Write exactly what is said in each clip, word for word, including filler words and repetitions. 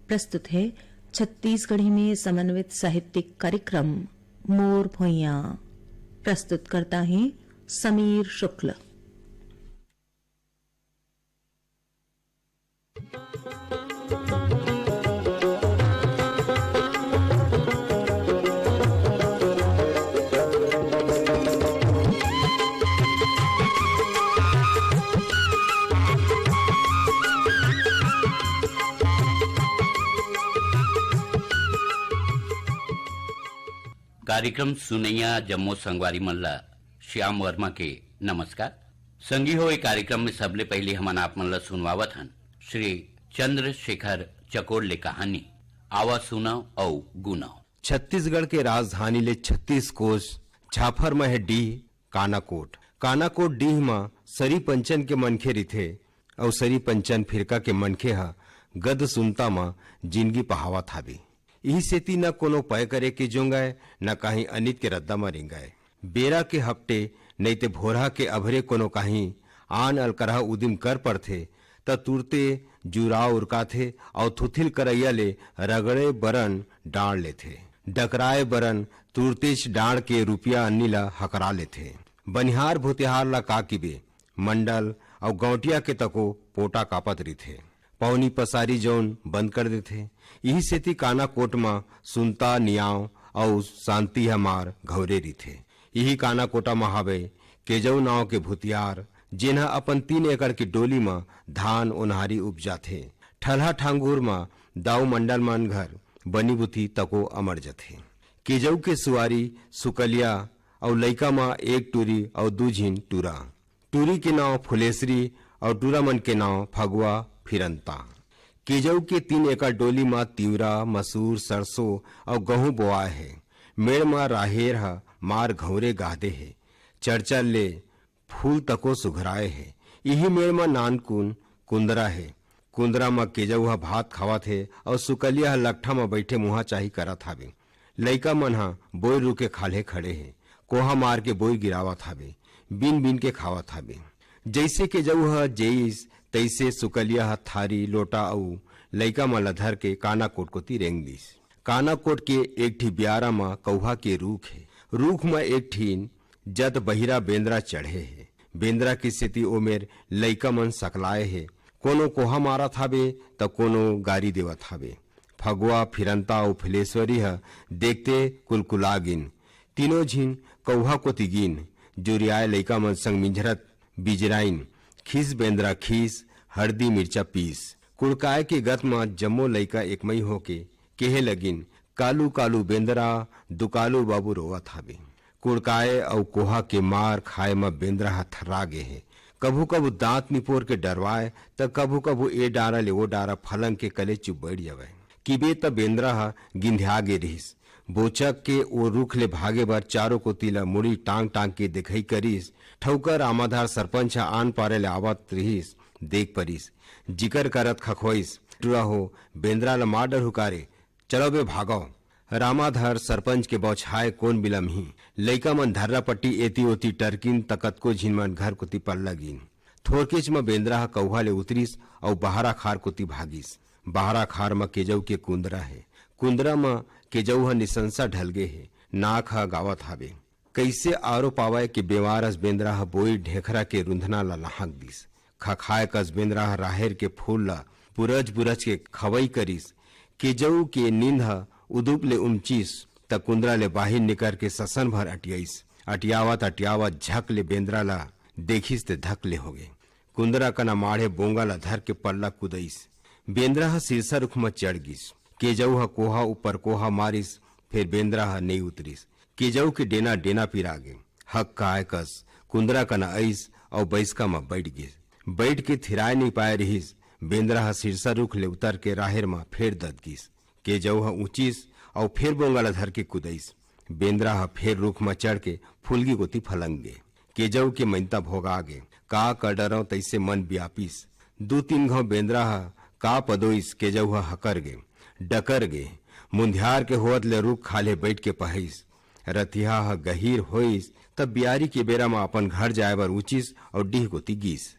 प्रस्तुत है छत्तीसगढ़ी में समन्वित साहित्यिक कार्यक्रम मोर भुइयां। प्रस्तुतकर्ता हैं समीर शुक्ल। कार्यक्रम सुनैया जम्मो संगवारी मन ला श्याम वर्मा के नमस्कार। संगी हो, ए कार्यक्रम में सबले पहले हमन आप मन ला सुनवावत हन श्री चंद्रशेखर चकोर ले कहानी आवा सुनव अउ गुनव। छत्तीसगढ़ के राजधानी ले छत्तीस कोस झाफर म हे डीह कानाकोट। कानाकोट डीह म सरी पंचन के मनखे रिथे अउ सरी पंचन फिरका के मनखे ह गद सुनता म जिनगी पहावत हावे। इही सेती न कोनो पय करे के जोंगय, न काहीं अनित के रद्दा म रेंगय। बेरा के हपटे नइ ते भोरहा के अभरे कोनो काहीं आन अलकरहा उदिम कर परथे, त तुरते जुराव उरकाथे अउ थुथिल करइया ले रगड़े बरन डांड़ लेथे। डकराए बरन तुरतेच डांड़ के रुपिया अन्नी ल हकरा लेथे। बनिहार भूतिहार ल का किबे, मंडल अउ गौंटिया के तको पोटा कापत रिथे। पौनी पसारी जौन बंद कर देथे। इही सेती कानाकोट म सुनता नियाव अउ शांति ह मार घौरे रिथे। इही कानाकोटा म हावय केजऊ नांव के भूतियार, जेन ह अपन तीन एकड़ के डोली म धान ओन्हारी उपजाथे। ठलहा ठांगुर म दाऊ मंडल मन घर बनी बुती तको अमर जथे। केजऊ के सुवारी सुकलिया अउ लइका म एक टूरी अउ दू झिन टूरा। टूरी के नांव फुलेसरी अउ टूरा मन के नांव फगुआ फिरंता। केजऊ के तीन एकड़ डोली म तिंवरा, मसूर, सरसों अउ गहूं बोवाय हे। मेड़ म राहेर ह मार घौरे गाहदे हे। चरचर ले फूल तको सुघराय हे। इही मेड़ म नानकुन कुंदरा हे। कुंदरा म केजऊ ह भात खावत हे अउ सुकलिया ह लकठा म बइठे मुहाचाही करत हावे। लइका मन ह बोइर रुख के खाल्हे खड़े हे। कोहा मार के बोइर गिरावत हावे। बिन बिन के खावत हावे। जइसे केजऊ ह जेइस, तइसे सुकलिया ह थारी, लोटा अउ लइका मन ल धर के कानाकोट कोती रेंग दिस। कानाकोट के एक ठी बियारा म कौहा के रूख हे। रूख म एक ठिन जत बहिरा बेंदरा चढ़े हे। बेंदरा के सेती ओमेर लइका मन सकलाए हे। कोनो कोहा मारत हावे, त कोनो गारी देवत हावे। फगुआ, फिरंता अउ फुलेश्वरी ह देखते कुलकुला गिन। तीनों झिन कौहा कोती गिन। जुरियाए लइका मन संग मिंझरत बिजराइन, खीस बेंदरा खीस, हरदी मिर्चा पीस। कुड़काए के गत म जम्मो लइका एकमई होके केहे लगिन, "कालू कालू बेंदरा, दुकालू बाबू रोवत हावे।" कुड़काए अउ कोहा के मार खाए म बेंदरा ह थर्रा गे हे। कभू कभू दांत निपोर के डरवाए, त कभू कभू ए डारा ले ओ डारा फलंग के कले चुप बइठ जावय। किबे त बेंदरा ह गिंधिया गे रिहिस। बोचक के ओ रूख ले भागे बर चारों कोती ल मुड़ी टांग टांग के देखई करिस। ठउका रामाधार सरपंच ह आन पारे ले आवत रिहिस, देख परिस। जिकर करत खखोइस, "टूरा हो, बेंदरा ल मार डरहू का रे? चलो बे भागव।" रामाधर सरपंच के बौछाए कोन बिलमही। लइका मन धर्रा पट्टी एती ओती टरकिन त कतको झिन मन घर कोती पल्ला गिन। थोरकेच म बेंदरा ह कौहा ले उतरिस अउ बहरा खार कोती भागिस। बहरा खार म केजऊ के कुंदरा हे। कुंदरा म केजऊ ह निसंसा ढलगे हे। नाक ह गावत हावे। कइसे आरो पावय के बेंवार अस बेंदरा ह बोइर ढेखरा के रुंधना ल लहांक दिस। खखाए कस बेंदरा ह राहेर के फूल ल बुरच बुरच के खवई करिस। केजऊ के नींद ह उदुप ले उमचिस, त कुंदरा ले बाहिर निकर के ससन भर अटियाइस। अटियावत अटियावत झक ले बेंदरा ल देखिस ते धक ले होगे। कुंदरा कना माढ़े बोंगा ल धर के पल्ला कुदइस। बेंदरा ह सिरसा रुख म चढ़ गिस। केजऊ ह कोहा ऊपर कोहा मारिस, फेर बेंदरा ह नइ उतरिस। केजऊ के डेना डेना पिरा गे। हक काय कस कुंदरा कना अइस अउ बइसका म बइठ गिस। बइठ के थिराय नइ पाय रिहिस। बेंदरा ह सिरसा रुख ले उतर के राहेर म फेर दद गिस। केजऊ ह ऊंचिस अउ फेर बोंगा ल धर के कुदइस। बेंदरा ह फेर रुख म चढ़ के फुलगी कोती फलंग गे। केजऊ के मइनता भोगा गे। का कर डरंव तइसे मन बियापिस। दू तीन घंव बेंदरा ह का पदोइस, केजऊ ह हकर गे, डकर गे। मुंधियार के होवत ले रुख खाल्हे बइठ के पहइस। रतिहा ह गहीर होइस, त बियारी के बेरा म अपन घर जाय बर ऊंचिस अउ डीह कोती गीस।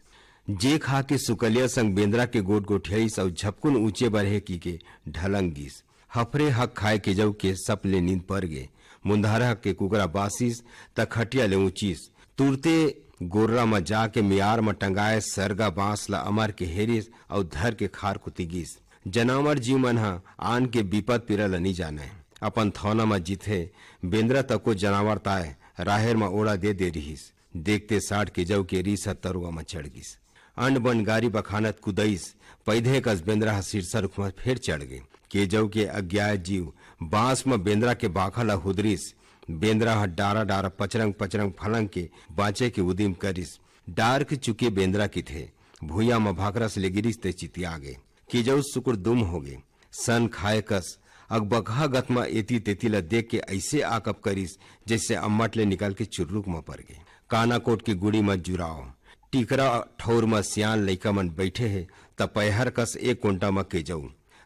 जे खा के सुकलिया संग बेंदरा के गोठ गोठियाइस अउ झपकुन ऊंचे बर हे की के ढलंग गिस। हफरे हक खाए केजऊ के सप ले नींद पर गे। मुंधारा के कुकरा बासिस त खटिया ले ऊंचिस। तुरते गोर्रा म जाके मियार म टंगाए सरगा बांस ल अमर के हेरिस अउ धर के खार कुती गिस। जनावर जीव मन ह आन के बिपत पीरा ल नी जानय। अपन थौना म जीथे बेंदरा तको जनावर ताय राहेर म ओड़ा दे दे रिहिस। देखते साठ केजऊ के रीस ह तरुआ म चढ़ गिस। अंड बन गारी बखानत कुदइस, पैधे कस बेंदरा ह सिरसा रुख म फेर चढ़ गे। केजऊ के अज्ञाय जीव बांस म बेंदरा के बाखा ल हुदरिस। बेंदरा ह डारा डारा पचरंग पचरंग फलंग के बांचे के उदिम करिस। डार के चुके बेंदरा किथे भुइयां म भाखरस ले गिरिस ते चितिया गे। केजऊ सुकुर दुम होगे। सन खाए कस अगबकहा गत म एती तेती ल देख के अइसे आकब करिस, जइसे अम्मट ले निकल के चुर्रुक म पर गे। कानाकोट के गुड़ी म जुराव, टिकरा ठौर म सियान लइका मन बइठे हे, त पैहर कस एक कोंटा म केजऊ।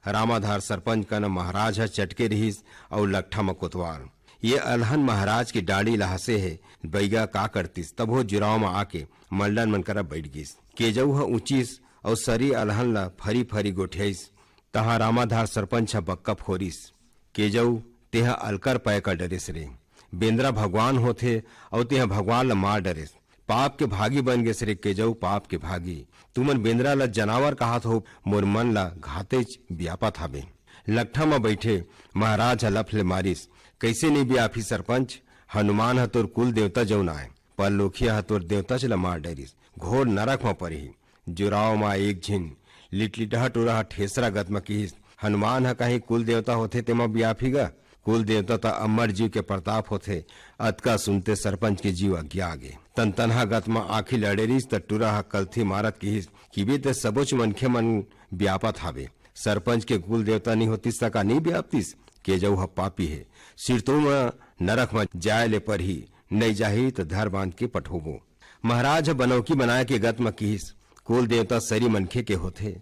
रामाधार सरपंच कन महाराज ह चटके रिहिस अउ लकठा म कोतवाल। ये अलहन महाराज के डांड़ी ल हंसे हे, बइगा का करतिस, तभो जुराव म आके मल्डन मन करा बइठ गिस। केजऊ ह ऊंचिस अउ सरी अलहन ल फरी फरी गोठियाइस। तहां रामाधार सरपंच ह बक्का फोरिस, "केजऊ, तेहा अलकर पय का डरेस रे। बेंदरा भगवान होथे अउ तेहा भगवान ल मार डरेस। पाप के भागी बन गेस रे केजऊ, पाप के भागी। तुमन बेंदरा ल जनावर काहत हो, मोर मन ल घातेच बियापत हाबे।" लकठा म बइठे महाराज ह लफ ले मारिस, "कइसे नइ बियापही सरपंच? हनुमान ह तोर कुल देवता जऊन आय, परलोखिया ह तोर देवताच ल मार डरिस, घोर नरक म परही।" जुराव म एक झिन लिटलिटहा टूरा ह ठेसरा गत म किहिस, "हनुमान ह कहीं कुल देवता होथे तेमा बियाफी ग? कुल देवता त अमर जीव के प्रताप होथे।" अतका सुनते सरपंच के जीव अगिया गे। तनतनहा गत म आंखी लड़े रिस त टूरा ह कलथी मारत किहिस, "किबे ते सबोच मनखे मन बियापत हावे। सरपंच के कुल देवता नइ होतिस त का नइ बियापतिस? केजऊ ह पापी हे। सिरतोन म नरक म जाय ले परही, नइ जाही त धर बांध के पठोबो।" महाराज ह बनौकी बनाए के गत म किहिस, "कुल देवता सरी मनखे के होथे।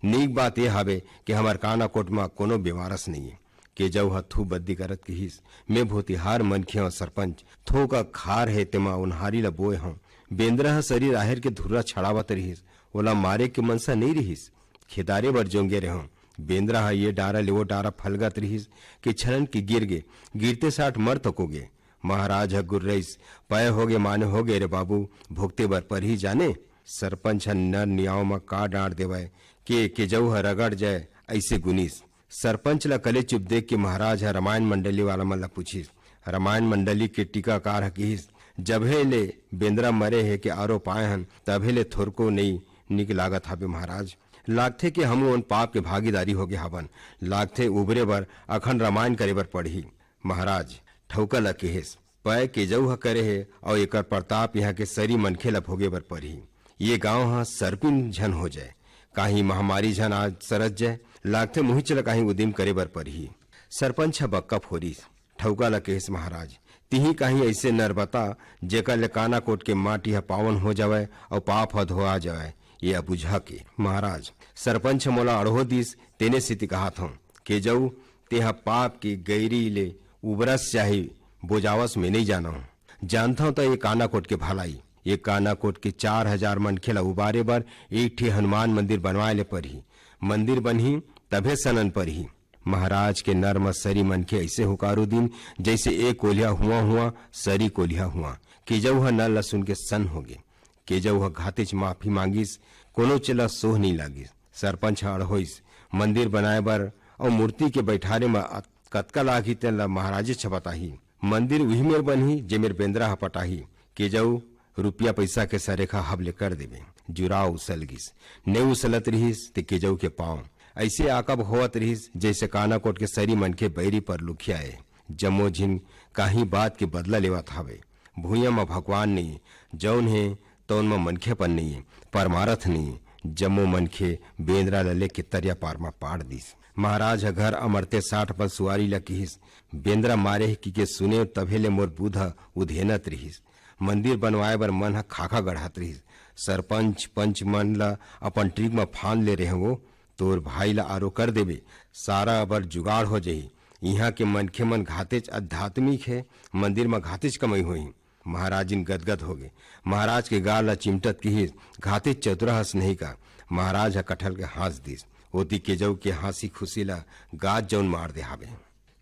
नीक बात ये हावे कि हमर कानाकोट म कोनो बेमारस नइये।" केजऊ ह थू बद्दी करत किहिस, "मैं भूतिहार मनखे हंव सरपंच, थोक अक खार हे तेमा ओन्हारी ल बोए हंव।" बेंदरा ह सरी राहेर के धुर्रा छड़ावत रिहिस, ओला मारे के मनसा नइ रिहिस। खेदारे बर जोंगे रेहेंव। बेंदरा ह ये डारा ले वो डारा फलगत रिहिस कि छलन के गिर गे, गिरते साठ मर तको गे। महाराज ह गुर्रइस, "पय होगे माने होगे रे बाबू, भुगते बर परही जाने।" सरपंच ह नर नियाव म का डांट देवय के केजऊ ह रगड़ जाय, अइसे गुनिस। सरपंच ल कले चुप देख के महाराज ह रामायण मंडली वाला मन ल पूछिस। रामायण मंडली के टीकाकार ह किहिस, "जभे ले बेंदरा मरे हे के आरो पाए हन, तभे ले थोरको नइ निक लागत हाबे महाराज। लागथे कि हमू मन पाप के भागीदारी होगे हावन। लागथे उबरे बर अखन रामायण करे बर पड़ही।" महाराज ठौका ल किहिस, "पय केजऊ ह करे हे अउ एकर परताप इहां के सरी मनखे ल भोगे बर परही। ये गांव ह सरपिन झन हो जाय, काहीं महामारी झन आज सरज जाय, लागथे मुहिच ल काहीं उदिम करे बर परही।" सरपंच ह बक्का फोरिस, ठौका ल किहिस, "महाराज, तिही काहीं अइसे नर बता, जेकर ले कानाकोट के माटी ह पावन हो जावय अउ पाप ह धोआ जावय, ये अबुझा के।" महाराज, सरपंच ह मोला अड़हो दिस, तेने सेती कहात हंव, केजऊ, तेहा पाप के गैरी ले उबरस चाही बोजावस में नइ जानंव। जानथंव त ये कानाकोट के भलाई, ये कानाकोट के चार हजार मनखे ल उबारे बर एक ठे हनुमान मंदिर बनवाए ले परही। मंदिर बनही तभे सनन परही। महाराज के नर म सरी मनखे अइसे हुकारू दिन, जइसे ए कोलिहा हुआ हुआ, सरी कोलिहा हुआ। केजऊ ह नर ल सुन के सन्न होगे। केजऊ ह घातेच माफी मांगिस, कोनो चेला सोह नइ लागिस। सरपंच ह अड़होइस, "मंदिर बनाए बर अउ मूर्ति के बइठारे म अत-, कतका लागही तेन ल महाराजेच ह बताही। मंदिर उही मेर बनही, जे मेर बेंदरा ह पटाही। केजऊ, रुपया पइसा के सरेखा हब ले कर देबे।" जुराव उसल गिस। नइ उसलत रिहिस ते केजऊ के पांव अइसे आकब होवत रिहिस, जइसे कानाकोट के सरी मनखे बैरी परलोखिया ए। जम्मो झिन काहीं बात के बदला लेवत हावे। भुइयां म भगवान नइये, जउन हे तउन म मनखेपन नइये, परमारथ नइये। जम्मो मनखे बेंदरा ल लेके तरिया पार म पाड़ दिस। महाराज ह घर अमरते साठ पल सुवारी ल किहिस, "बेंदरा मारे हे किके सुनेव तभे ले मोर बुध उधेनत रिहिस। मंदिर बनवाए बर मन ह खाखा गढ़त रिहिस। सरपंच पंच मन ल अपन ट्रीक म फांद ले रेहेंव वो, तोर भाई ल आरो कर देबे, सारा अबर जुगाड़ हो जही। इहां के मनखे मन घातेच आध्यात्मिक हे, मंदिर म घातेच कमई होही।" महाराजिन गदगद होगे। महाराज के गाल ला चिमटत किहिस, "घाते चतुरा हस नहीं का?" महाराज ह कटहल के हाँस दिस। ओती केजऊ के हाँसी खुशी ला गाज जऊन मार दे हावे।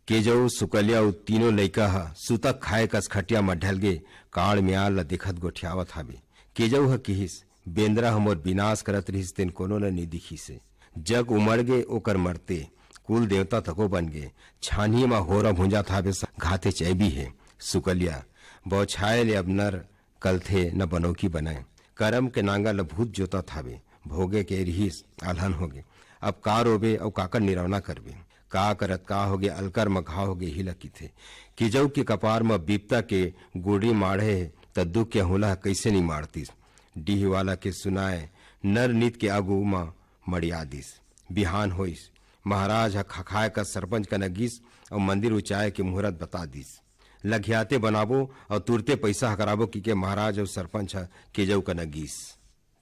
केजऊ, सुकलिया अउ तीनों लइका ह सुतक खाए कस खटिया म ढलगे कांड़ मियार ल देखत गोठियावत हाबे। केजऊ ह किहिस, "बेंदरा ह मोर बिनास करत रिहिस, तेन कोनो ल नी दिखिसे। जग उमड़ गे ओकर मरते, कुल देवता तको बन गे। छानही म होरा भुंजात हाबे स-, घाते चैबी हे।" सुकलिया, "बौछाए ले अब नर कलथे न बनौकी बनय। करम के नांगर ल भूत जोतत हावे, भोगे के रिहिस, अलहन होगे। अब का रोबे अउ काकर निरौना करबे? का करत का होगे, अलकर म घाव होगे, इही ल किथे।" केजऊ के कपार म बिपता के गुड़री माढ़े हे, त दुख के हुला ह कइसे नी माढ़तिस? डीह वाला के सुनाए नर नीत के आगू म मड़िया दिस। बिहान होइस। महाराज ह खखाए का सरपंच कना गिस अउ मंदिर उचाए के मुहूर्त बता दिस। लघियाते बनाबो अउ तुरते पइसा हकराबो, किके महाराज अउ सरपंच ह केजऊ कना गिस।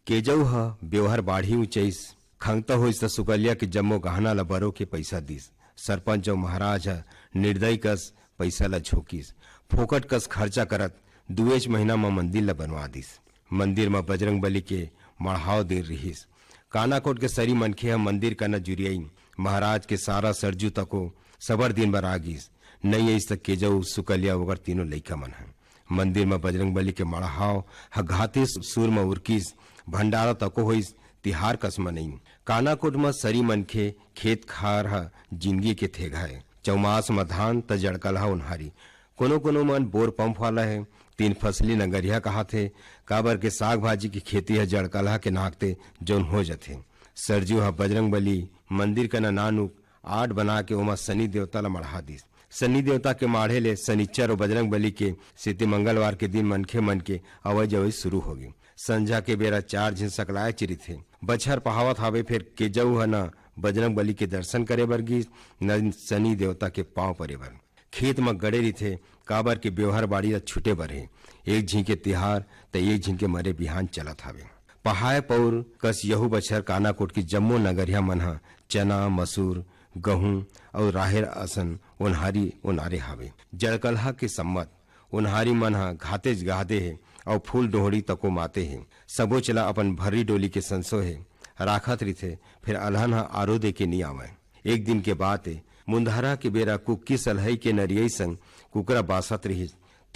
केजऊ ह बेवहर बाढ़ी उचइस। खंगता होइस त सुकलिया के जम्मो गहना ल बरो के पइसा दिस। सरपंच अउ महाराज ह निर्दयी कस पइसा ल झोंकिस। फोकट कस खर्चा करत दुएच महीना म मंदिर ल बनवा दिस। मंदिर म बजरंग बली के मढ़ाव दे रिहिस। कानाकोट के सरी मनखे ह मंदिर कना जुरियाइन। महाराज के सारा सरजू तको सबर दिन बर आ गिस। नइ अइस त केजऊ, सुकलिया ओकर तीनों लइका मन ह। मंदिर म बजरंग बली के मड़हाव ह घाते सुर म उरकिस। भंडारा तको होइस, तिहार कस मनइन। कानाकोट म सरी मनखे खेत खार ह जिनगी के थेघा हे। चौमास म धान त जड़कलहा ओन्हारी। कोनो कोनो मन बोर पंप वाला हे, तीन फसली नगरिया कहाथे, काबर के साग भाजी के खेती ह जड़कलहा के नाकते जौन हो जथे। सरजू ह बजरंग बली मंदिर कना नानुक आठ बना के ओमा सनी देवता ल मढ़ा दिस। सनी देवता के माढ़े ले सनिच्चर अउ बजरंग बली के सेती मंगलवार के दिन मनखे मन के अवई जवई शुरू होगे। संझा के बेरा चार झिन सकलाए चिरिथे। बछर पहावत हावे, फेर केजऊ ह न बजरंग बली के दर्शन करे बर गिस, न सनी देवता के पांव परे बर। खेत म गड़े रिथे, काबर के बेवहर बाड़ी ल छूटे बर हे। एक झिन के तिहार त एक झिन के मरे बिहान चलत हावे। पहाय पौर कस यहू बछर कानाकोट के जम्मो नगरिया मन ह चना, मसूर, गहूं अउ राहेर असन ओन्हारी ओनारे हावे। जड़कलहा के सम्मत ओन्हारी मन ह घातेच गाहदे हे अउ फूल डोहड़ी तको माते हे। सबोच ल अपन भर्री डोली के संसो हे राखत रिथे, फेर अलहन ह आरो दे के नी आवय। एक दिन के बात ए, मुंधारा के बेरा कुक्की सलहई के नरियई संग कुकरा बासत रिहिस।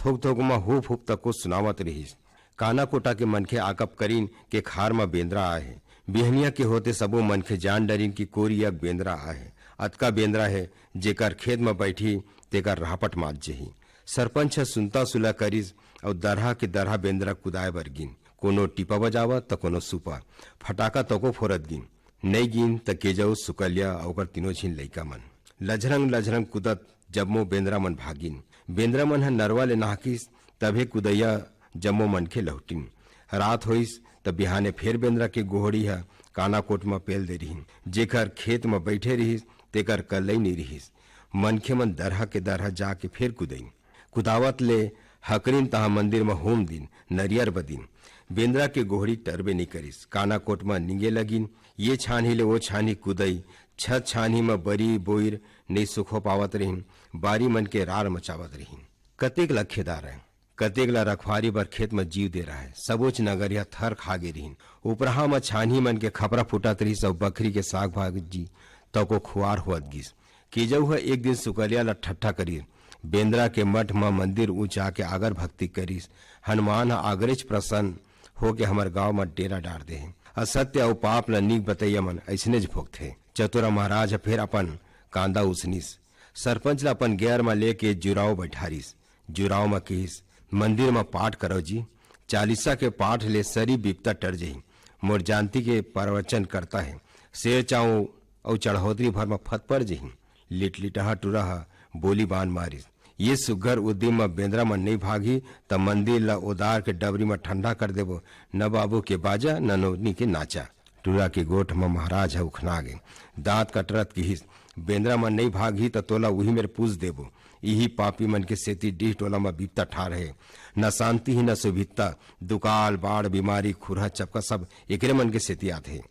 थोक थोक म हुप हुप तको सुनावत रिहिस। कानाकोटा के मनखे आकप करिन के खार म बेंदरा आए हे। बिहनिया के होते सबो मनखे जान डरिन कि कोरिया बेंदरा आए हे। अतका बेंदरा हे, जेकर खेत म बइठही, तेकर राहपट मात जही। सरपंच ह सुनता सुला करिस अउ दरहा के दरहा बेंदरा कुदाए बर गिन। कोनो टीपा बजावत त कोनो सुपा। फटाका तको फोरत गिन। नइ गिन त केजऊ, सुकलिया अउ ओकर तीनों झिन लइका मन। लझरंग लझरंग कुदत जम्मो बेंदरा मन भागिन। बेंदरा मन ह नरवा ले नहकिस, तभे कुदैया जम्मो मनखे लहुटिन। रात होइस त बिहाने फेर बेंदरा के गोहड़ी ह कानाकोट म पेल दे रिहिन। जेकर खेत म बइठे रिहिस, तेकर कलई नइ रिहिस। मनखे मन दरहा के दरहा जाके फेर कुदइन। कुदावत ले हकरिन तहाँ मंदिर म होम दिन, नरियर बदिन। बेंदरा के गोहड़ी टरबे नइ करिस। कानाकोट म निंगे लगिन। ये छानही ले ओ छानही कुदई, छत छानही म बरी बोइर नइ सुखो पावत रिहिन, बारी मन के रार मचावत रिहिन। कतेक ल खेदारय, कतेक ल रखवारी बर खेत म जीव दे रहय, सबोच नगरिया थर खा गे रिहिन। उपरहा म छानही मन के खपरा फूटत रिहिस अउ बखरी के साग भाजी तको खुवार होवत गिस। केजऊ ह एक दिन सुकलिया ल ठट्ठा करिस। बेंदरा के मठ म मंदिर ऊंचा के आगर भक्ति करिस। हनुमान ह आगरेच प्रसन्न होके हमर गांव म डेरा डार दे हे। असत्य अउ पाप ल नीक बतैया मन अइसनेच भोगथे। चतुरा महाराज ह फेर अपन कांदा उसनिस। सरपंच ल अपन गेर म लेके जुराव बैठारिस। जुराव म किहिस, "मंदिर म पाठ करव जी, चालीसा के पाठ ले सरी बिपता टर जही। मोर जानती के प्रवचन करता हे, शेर चाव अउ चढ़ौतरी भर म फत पर जही।" लिटलिटहा टुरा ह बोली बान मारिस, "ये सुग्घर उद्दिम म बेंदरा मन नइ भागही, त मंदिर ल ओदार के डबरी म ठंडा कर देबो, न बाबू के बाजा, न नोनी के नाचा।" टुरा के गोठ म महाराज ह उखना गे। दांत कटरत किहिस, "बेंदरा मन नइ भागही त तोला उही मेर पूज देबो। इही पापी मन के सेती डीह टोला म बिपता ठार हे। न शांति ही न सुभिता, दुकाल, बाढ़, बीमारी, खुरहा, चपका सब एकरे मन के सेती आथे।"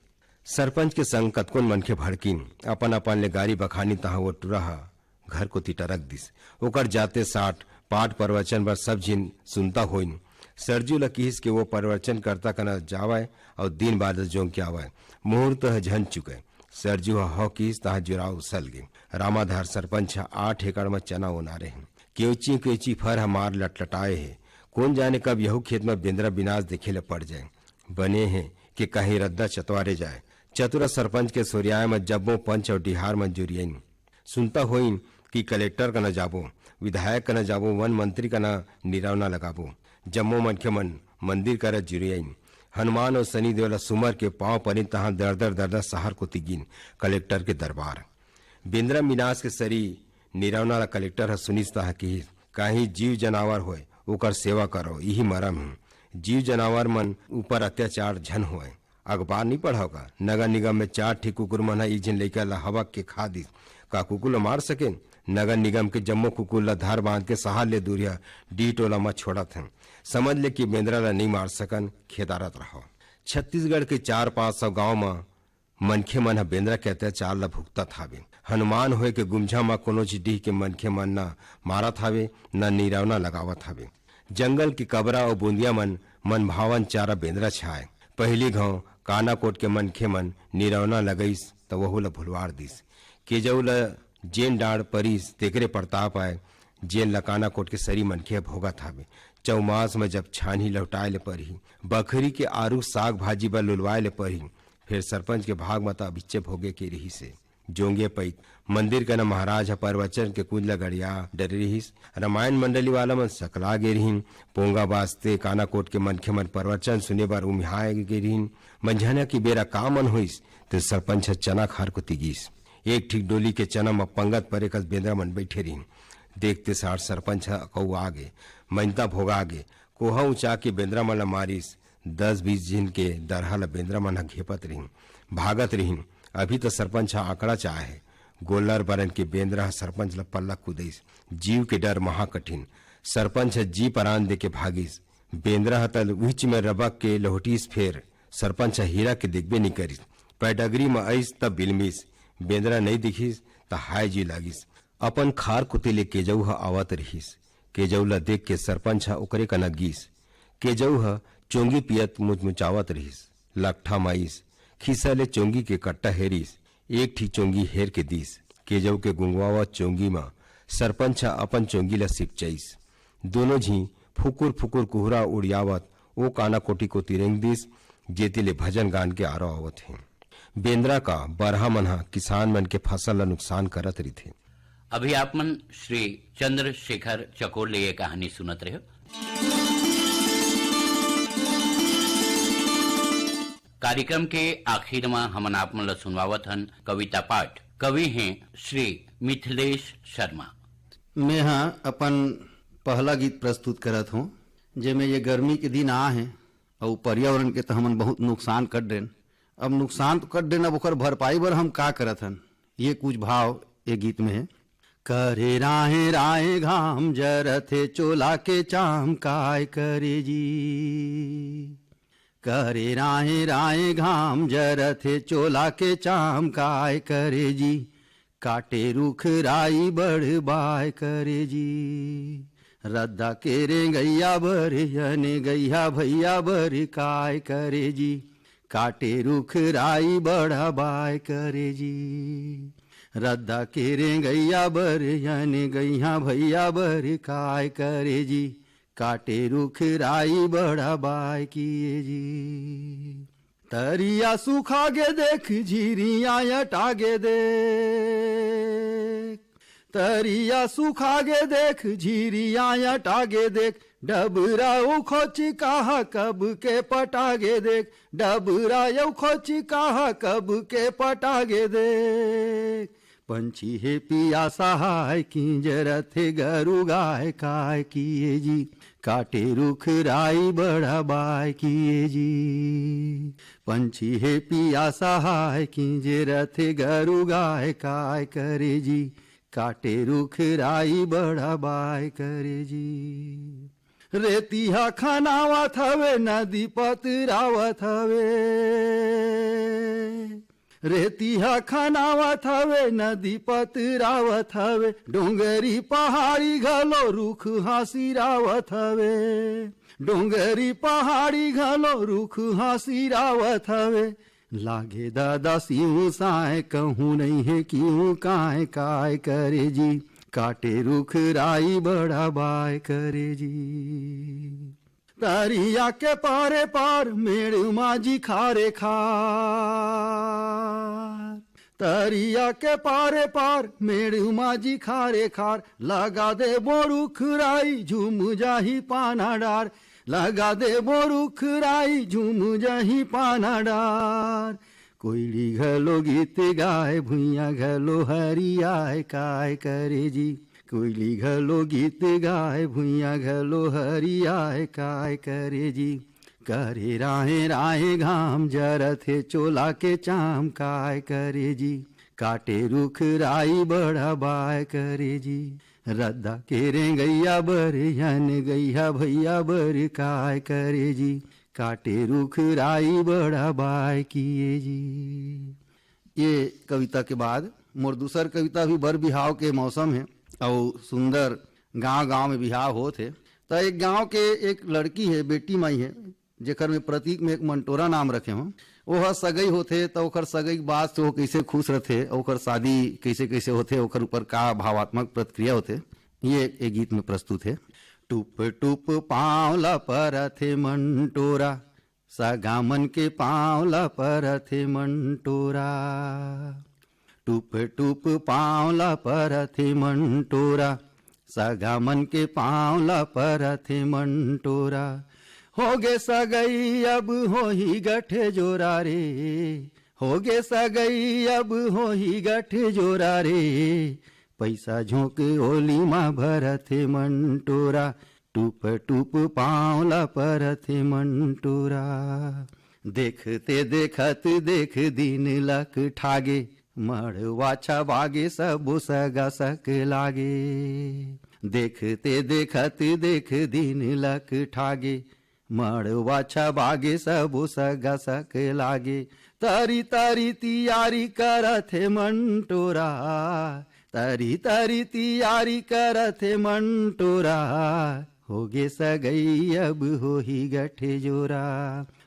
सरपंच के संग कतकोन मनखे भड़किन, अपन अपन ले गारी बखानी तहां वो टुरा ह घर कोति टरक दिस। ओकर जाते साठ पाठ प्रवचन बर सब झिन सुनता होइन। सरजू ल किहिस के वो प्रवचनकर्ता कना जावय अउ दिन बादर जोंग के आवय। मुहूर्त ह झन चुकय। सरजू ह हव किहिस, तहाँ जुराव उसल गे। रामाधार सरपंच ह आठ एकड़ म चना ओनारे हे। केवची केवची फर ह मार लटलटाए हे। कोन जाने कब यहू खेत म बेंदरा बिनास देखे ले पड़ जाए। बने हे के कहीं रद्दा चतवारे जाए। चतुरा सरपंच के सोरियाए म जब्बो पंच अउ डिहार मन जुरियइन। सुनता होइन कि कलेक्टर कना जाबो, विधायक कना जाबो, वन मंत्री कना निरौना लगाबो। जम्मो मनखे मन मंदिर करा जुरियइन। हनुमान अउ सनी देव ला सुमर के पांव परिन, तहां दरदर दरदर सहर कोति गिन कलेक्टर के दरबार। बेंदरा मिनास के सरी निरौना ला कलेक्टर ह सुनिस, तहां किहिस, "काहीं जीव जनावर होय, ओकर सेवा करो, इही मरम हे। जीव जनावर मन ऊपर अत्याचार झन होय।" अखबार नी पढ़व का? नगर निगम में चार ठी कुकुर मन ह एक झिन लइका ला हबक के खा दिस। का कुकुर ला मार सकेन? नगर निगम के जम्मो कुकुर ला धर बांध के सहर ले दूरिहा डीह टोला म छोड़त हन। समझ ले कि बेंदरा ला नी मार सकन, खेदारत रहो। छत्तीसगढ़ के चार पांच सौ गांव म मनखे मन ह बेंदरा के अत्याचार ला भुगतत हावे। हनुमान होय के गुमझा म कोनो चीज डीह के मनखे मन न मारत हावे, न निरौना लगावत हावे। जंगल के कबरा अउ बुंदिया मन मनभावन चारा बेंदरा छाय। पहिली घांव कानाकोट के मनखे मन निरौना लगइस त वहू ल भुलवार दिस। केजऊ ल जेन डांड़ परिस तेकरे परताप आय, जेन ल कानाकोट के सरी मनखे ह भोगत हावे। चौमास म जब छानही लहुटाय ले परही, बखरी के आरू साग भाजी बर लुलवाय ले परही, फेर सरपंच के भाग म त अभिच्चे भोगे के रिहिस हे। जोंगे पइत मंदिर कना महाराज ह परवचन के कुंज ल गड़िया डरे रिहिस। रामायण मंडली वाला मन सकला गे रिहिन। पोंगा बाजते कानाकोट के मनखे मन परवचन सुने बर उम्हियाए गे रिहिन। मंझाना की बेरा का मन होइस, ते सरपंच ह चना खार कोति गिस। एक ठीक डोली के चना म पंगत परे कस बेंदरा मन बइठे रिहिन। देखते सार सरपंच ह अकऊ आगे, मइनता भोगा गे, कोहा उचा के बेंदरा मन ल मारिस। दस बीस झिन के दरहा ल बेंदरा मन ह घेपत रिहिन, भागत रिहिन। अभी त सरपंच ह आंकड़ा च आय हे। गोल्लर बरन के बेंदरा ह सरपंच ल पल्ला कुदइस। जीव के डर महाकठिन। सरपंच ह जी परान देके भागिस। बेंदरा ह त उहिच में रबक के लहुटिस, फेर सरपंच ह हीरा के देखबे नइ करिस। पैडगरी म अइस त बिलमिस। बेंदरा नइ दिखिस त हाय जी लागिस। अपन खार कोति ले केजऊ ह आवत रिहिस। केजऊ ल देख के सरपंच ह ओकरे कना गिस। केजऊ ह चोंगी पियत मुचमुचावत रिहिस। लकठा म आइस, खिस्सा ले चोंगी के कट्टा हेरिस, एक ठी चोंगी हेर के दिस। केजऊ के गुंगवावत चोंगी म सरपंच ह अपन चोंगी ल सिपचइस। दोनों झी फुकुर फुकुर कुहरा उड़ियावत ओ काना कोठी कोति रेंग दिस, जेती ले भजन गान के आरो आवत हे। बेंदरा का बरहा मन ह किसान मन के फसल ल नुकसान करत रिथे। अभी आप मन श्री चंद्रशेखर चकोर ले ये कहानी सुनत रहे हो। कार्यक्रम के आखिर म हमन आप मन ल सुनवावत हन कविता पाठ। कवि हैं श्री मिथिलेश शर्मा। मैं ह अपन पहला गीत प्रस्तुत करत हूँ, जेमे ये गर्मी के दिन आ हे अउ पर्यावरण के त हमन बहुत नुकसान कर देन। अब नुकसान तो कर देन, अब ओकर भरपाई बर हम का करत हन, ये कुछ भाव ये गीत में हे। करे राहे राहे घाम जरथे चोला के चाम काय करे जी। करे राहे राहे घाम जरथे चोला के चाम काय करे जी। काटे रुख राई बढ़ बाय करे जी। रद्दा के रेंगैया बर यने गैया भैया बर काय करे जी। काटे रुख राई बढ़ बाय करे जी। रद्दा के रेंगैया बर यने गैया भैया बर काय करे जी। काटे रुख राई बढ़ बाय किए जी। तरिया सुखा गे देख झिरिया अटा गे देख। तरिया सुखा गे देख झिरिया अटा गे देख। डबरा उखोच कहा कब के पटा गे देख। डबरा उखोच कहा कब के पटा गे देख। पंछी हे पिया सहाय किंजरत हे गरु गाय काय किए जी। काटे रुख राई बढ़ बाय किए जी। पंछी हे पिया सहाय किंजरत हे गरु गाय काय करे जी। काटे रुख राई बढ़ बाय करे जी। रेतिहा खनावत हवे नदी पतरावत हवे। रेती ह खनावत हवे, नदी पतरावत हवे, डोंगरी पहाड़ी घलो रुख ह सिरावत हवे। डोंगरी पहाड़ी घलो रुख ह सिरावत हवे। लागे दादा सिंह साय, कहूँ नइ हे किहूँ काय, काय करे जी। काटे रुख राई बड़ा बाय करे जी। तरिया के पारे पार मेड़ माझी खारे खार। तरिया के पारे पार मेड़ माझी खारे खार। लगा देबो रुख राई झूम जाही पाना डार। लगा देबो रुख राई झूम जाही पाना डार। कोइली घलो गीत गाय, भुइयां घलो हरियाय, काय करे जी। कोइली घलो गीत गाय, भुइयां घलो हरियाय, काय करे जी। करे राहे राहे घाम, जरत हे चोला के चाम, काय करे जी। काटे रुख राई बड़ा बाय करे जी। रद्दा के रेंगैया बर, यन गैया भैया बर, काय करे जी। काटे रुख राई बड़ा बाय किए जी। ये कविता के बाद मोर दूसर कविता भी बर बिहाव के मौसम हे अउ सुंदर गांव-गांव में बिहाव होत हे। त एक गांव के एक लड़की हे, बेटी माई हे, जेकर में प्रतीक में एक मंटोरा नाम रखे हों। ओह सगई होथे त ओकर सगई के बाद से वो कइसे खुश रथे, ओकर शादी कइसे-कइसे होथे, ओकर ऊपर का भावात्मक प्रतिक्रिया होथे, ये ए गीत में प्रस्तुत हे। टुप टुप पाँव ल परथे मंटोरा, सगा मन के पाँव ल परथे मंटोरा। टुप टुप पाँव ल परथे मंटोरा, सगा मन के पाँव ल परथे मंटोरा। होगे सगई अब होही गठजोरा रे, होगे सगई अब होही गठजोरा रे। पैसा झोंक ओली म भरथे मंटोरा, टुप टुप पाँव ल परथे मंटोरा। देखते देखत देख दिन लक ठागे, मड़वा छबागे सबो सगा सक लागे। देखते देखत देख दिन लक ठागे, मड़वा छबागे सबो सगा सक लागे। तरी तरी तियारी करथे मंटोरा, तरी तरी तियारी करथे मंटोरा। होगे सगई अब होही गठजोरा,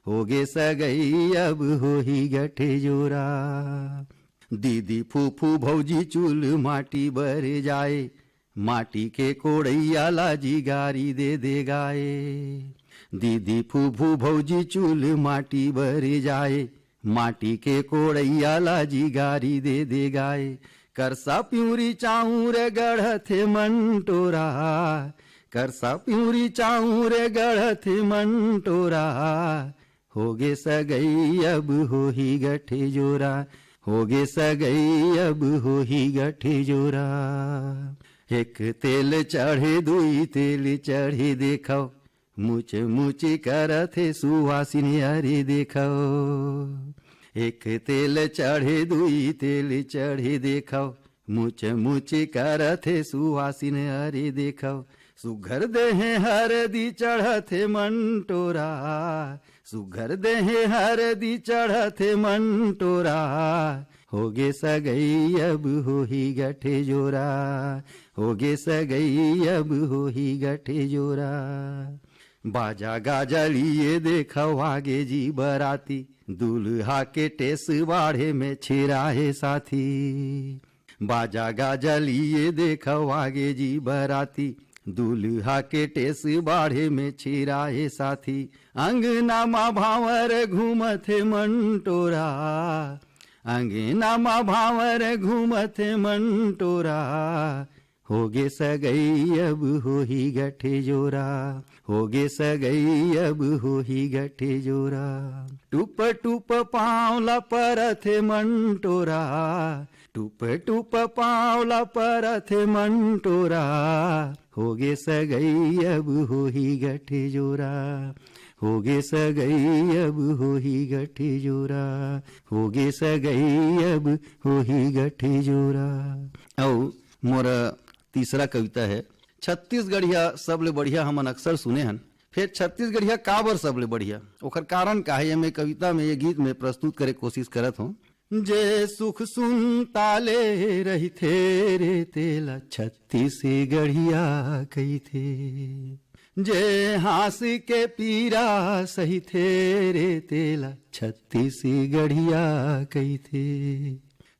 होगे सगई अब होही गठजोरा। दीदी फूफू भौजी चूल माटी बर जाए, माटी के कोड़ैया ला जिगारी दे दे गाए। दीदी फूफू भौजी चूल माटी बर जाए, माटी के कोड़ैया ला जिगारी दे दे गाए। करसा पिउरी चाउर गढ़थे मंटोरा, करसा पिउरी चाउर गढ़थे मंटोरा। होगे सगई अब होही गठजोरा, होगे सगई अब होही गठजोरा। एक तेल चढ़े दुई तेल चढ़े देखव, मुच मुच करथे सुवासिन अरे देखव। एक तेल चढ़े दुई तेल चढ़े देखव, मुच मुच करथे सुवासिन अरे देखव। सुघर देहे हरदी चढ़थे मंटोरा, सुघर देहे हरदी चढ़थे मंटोरा। होगे सगई अब होही गठजोरा, होगे सगई अब होही गठजोरा। बाजा गाजा लिए देखव आगे जी बराती, दूल्हा के टेस बाढ़े में छिराहे साथी। बाजा गाजा लिए देखव आगे जी बराती, दूल्हा के टेस बाढ़े में छिराहे साथी। अंगना मा भांवर घूमथे मंटोरा, अंगना मा भांवर घूमथे मंटोरा। होगे सगई अब होही गठजोरा, होगे सगई अब होही गठजोरा। टुप टुप पाँव ला परथे मंटोरा, टुप टुप पाँव ला परथे मंटोरा। होगे सगई अब होही गठजोरा, होगे सगई अब होही गठजोरा, होगे सगई अब होही गठजोरा। अउ मोर तीसरा कविता हे छत्तीसगढ़िया सबले बढ़िया। हमन अक्सर सुने हन, फेर छत्तीसगढ़िया काबर सबले बढ़िया, ओखर कारण का हे, ये मैं कविता में, ये गीत में प्रस्तुत करे कोशिश करत हों। जे सुख सुनता ले रहिथे रे, तेला छत्तीसगढ़िया कहिथे। जे हाँस के पीरा सहिथे रे, तेला छत्तीसगढ़िया कहिथे।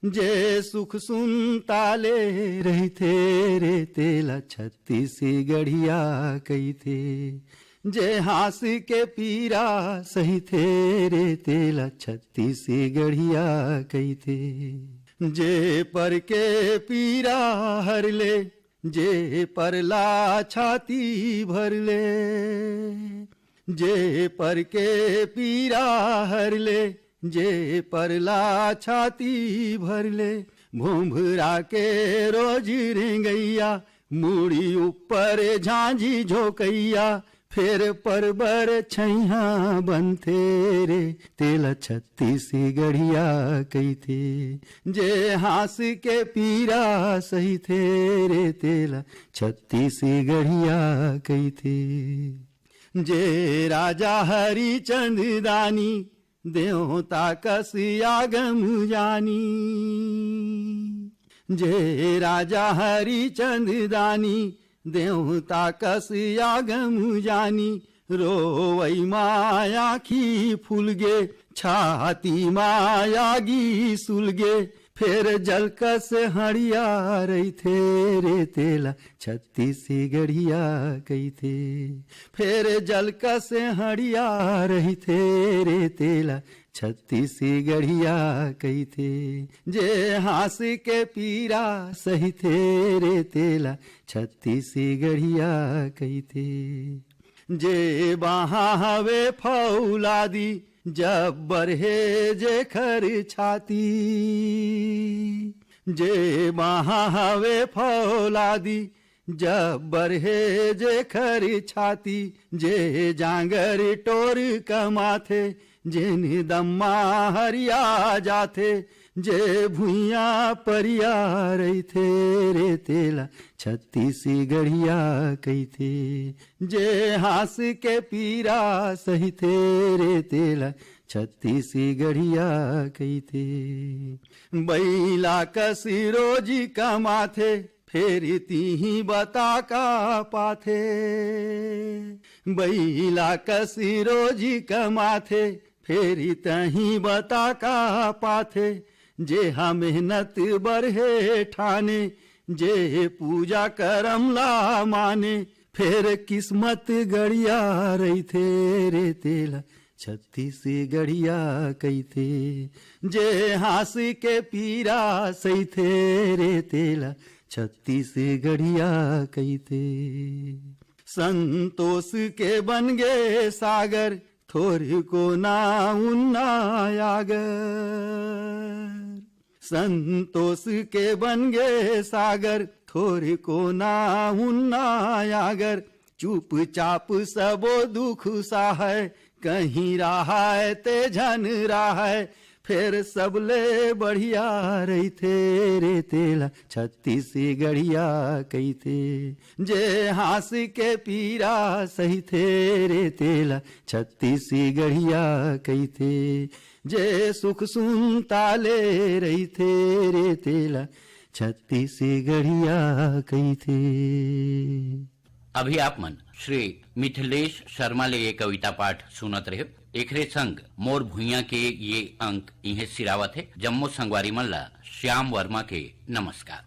जे सुख सुनता ले रहिथे रे, तेला छत्तीसगढ़िया कहिथे। जे हाँस के पीरा सहिथे रे, तेला छत्तीसगढ़िया कहिथे। जे पर के पीरा हर ले, जे पर ला छाती भर ले, जे पर के पीरा हर ले, जे पर ला छाती भर ले, भोंभरा के रोज रेंगैया, मुड़ी ऊपर झांझी झोंकैया, फेर परबर छैहा बनथे रे, तेला छत्तीसगढ़िया कहिथे। जे हाँस के पीरा सहिथे रे, तेला छत्तीसगढ़िया कहिथे। जे राजा हरिचंद दानी, देवता कस आगम जानी। जे राजा हरिचंद दानी, देवता कस आगम जानी। रोवई मा आँखी फूल गे, छाती मा आगी सुल गे, फेर जलकस हड़िया रहिथे रे, तेला छत्तीसगढ़िया कहिथे। फेर जलकस हड़िया रहिथे रे, तेला छत्तीसगढ़िया कहिथे। जे हाँस के पीरा सहिथे रे, तेला छत्तीसगढ़िया कहिथे। जे बाहाँ हवे फौलादी, जब्बर हे जेखर छाती। जे बाहाँ हवे फौलादी, जब्बर हे जेखर छाती। जे जांगर टोर कमाथे, जेन दम्मा हरिया जाथे, जे भुइयां परिया रहिथे रे, तेला छत्तीसगढ़िया कहिथे। जे हाँस के पीरा सहिथे रे, तेला छत्तीसगढ़िया कहिथे। बइला कस रोजी कमाथे, फेर तिही बता का पाथे। बइला कस रोजी कमाथे, फेर तही बता का पाथे। जे हा मेहनत बर हे ठाने, जे पूजा करम ला माने, फेर किस्मत गड़िया रहिथे रे, तेला छत्तीसगढ़िया कहिथे। जे हाँस के पीरा सहिथे रे, तेला छत्तीसगढ़िया कहिथे। संतोष के बन गे सागर, थोरको ना उन्ना आगर। संतोष के बन गे सागर, थोरको ना उन्ना आगर। चुपचाप सबो दुख सहय, कहीं रहय ते झन रहय, फेर सबले बढ़िया रहिथे रे, तेला छत्तीसगढ़िया कहिथे। जे हाँस के पीरा सहिथे रे, तेला छत्तीसगढ़िया कहिथे। जे सुख सुनता ले रहिथे रे, तेला छत्तीसगढ़िया कहिथे। अभी आप मन श्री मिथिलेश शर्मा ले ये कविता पाठ सुनत रहे। एकरे संग मोर भुइयां के ये अंक इहें सिरावत हे। जम्मो संगवारी मन ला श्याम वर्मा के नमस्कार।